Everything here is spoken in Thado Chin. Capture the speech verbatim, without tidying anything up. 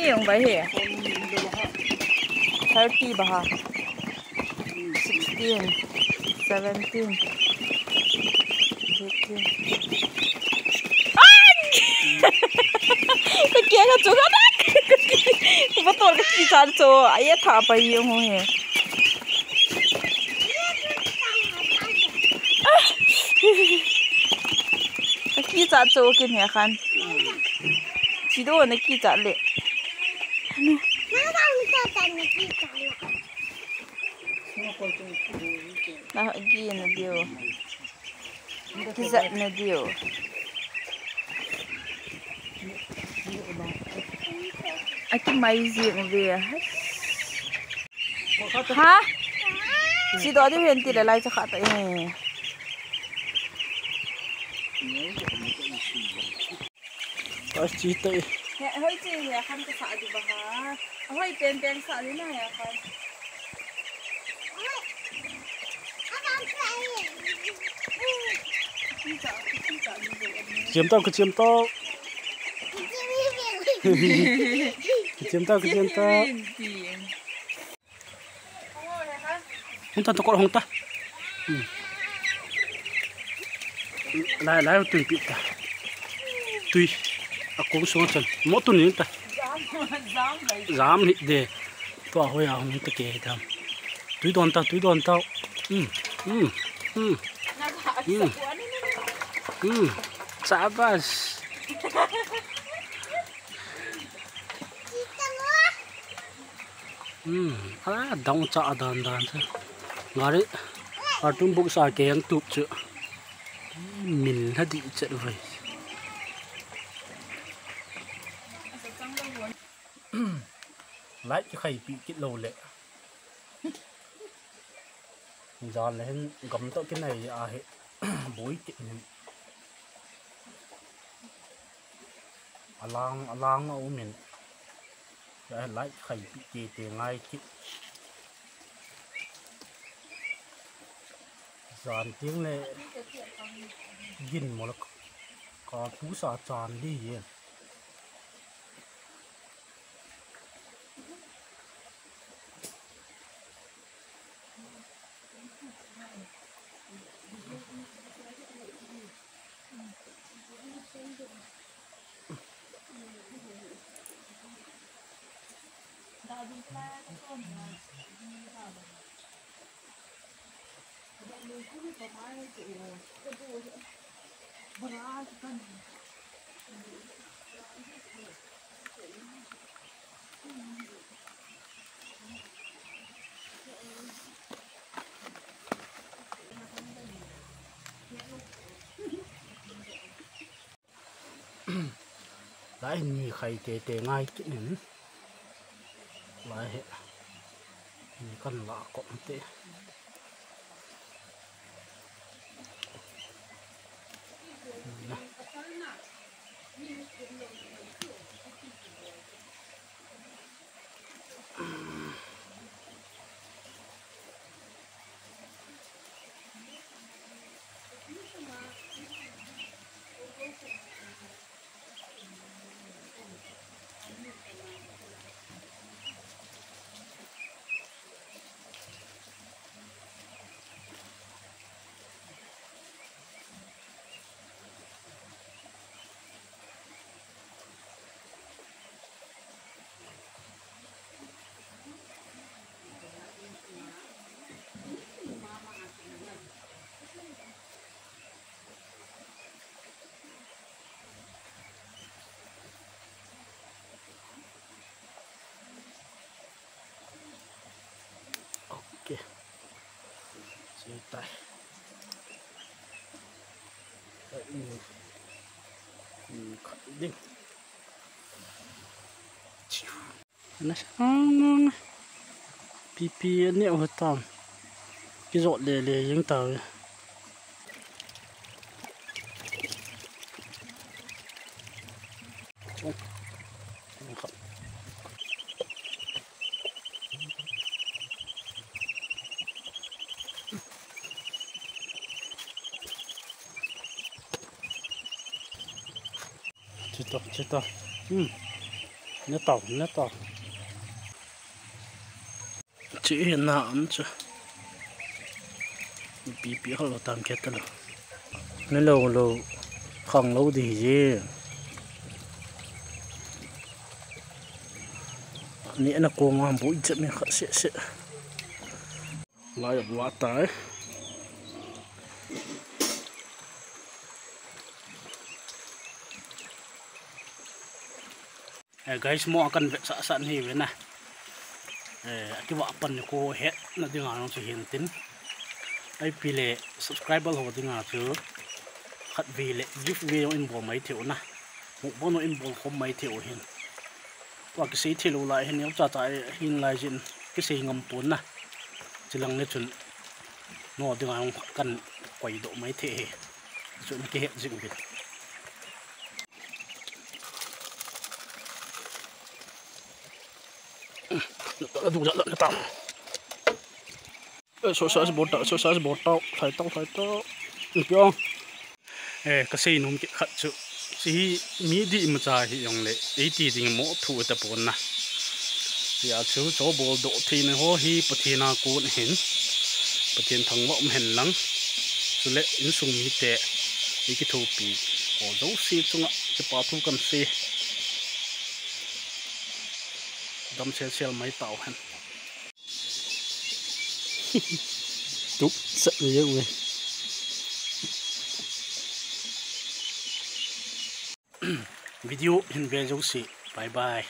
Kini ang bai he. Thirty baha. Sixteen, seventeen, eighteen. Ai! Ka kia ka chu ka dak. Ka botol ka kichat chu. Ai, a tha pa hi ang ho he. Ka kichat chu kin he khan. Chi do na kichat le. Na gi na dio. Kijat na diu. Aki mai jing ve. Ha? Si do di hen ti le lai cha kha ta e. Pas chi ta e. He, hoi chi he khan ka sa di ba ha. Hoi pen pen sa di na he khan. Kichiem tau, kichiem tau. Kichiem tau, kichiem tau. Hung ta, tokot hung ta. Hmm. Lai, lai, tui pi ta. Tui. A kong sung chan. Mo tu ni ta. Jam hi de. Tua hoi a hung ta ke ta. Tui don ta, tui don ta. Hmm. Hmm. Hmm. Hmm. Hmm. Sabas. Hmm. A dang cha a dan dan cha. Gari. Carton box a keng tup chu. Min la di chet vai. Light ki khai pi kit lo le. Jan le hin gam to ki nai a hi. Boi kit hin. Alang, alang a um in. Light khai pi te te ngai kit. Jan ting le gin mo la ka tu sa chan di ye. Lai hin mi khai te te ngai kit nin. Lai hi. Mi kan la kop te. Ok. Chia tai. Khat ding. Chiu. Ana sang mang. Pipi ani u tam. Kijot le le jing ta ve. Chito, chito. Hmm. Ne tau, ne tau. Chi hi na am chu. Pipi hol tam ke ta lo. Ne lo lo. Khang lo di ji. Ni na ko ma bu che mi kha se se. Lai a vua tai. Eh, guys, mo akan vetsah sah ni ve na. Eh, akivah pan ni ko he na dinga nong chu hin tin. Ai pi le subscriber ho dinga chu. Khat ve le gift ve jong in bol mai thei u na. Mukbang jong in bol khom mai thei u hin. Tua kisei thei lou lai hin, neocha cha hin lai jin kisei ngam pon na. Chilang le chun no dinga jong kan koi doh mai thei hi. Chun kihet jing uvin. Nata du ja nata. Exercise bol ta, exercise bol ta, thai ta, thai ta. Ni pia. Eh, kasei nom kit khat chu. Hiche hi mi dih macha hi jong le, eiti ding mo thu ta pon na. Hia chu cho bol doh theina ho hi Pathen a kon hin. Pathen thangvah um hen lang. Chule insung mite, eikithopi ho jouse chunga kipa thu kan sei. Damsel sel mai tau hen. Tup sat ni jeng e. Video hin ve jouse. Bye bye.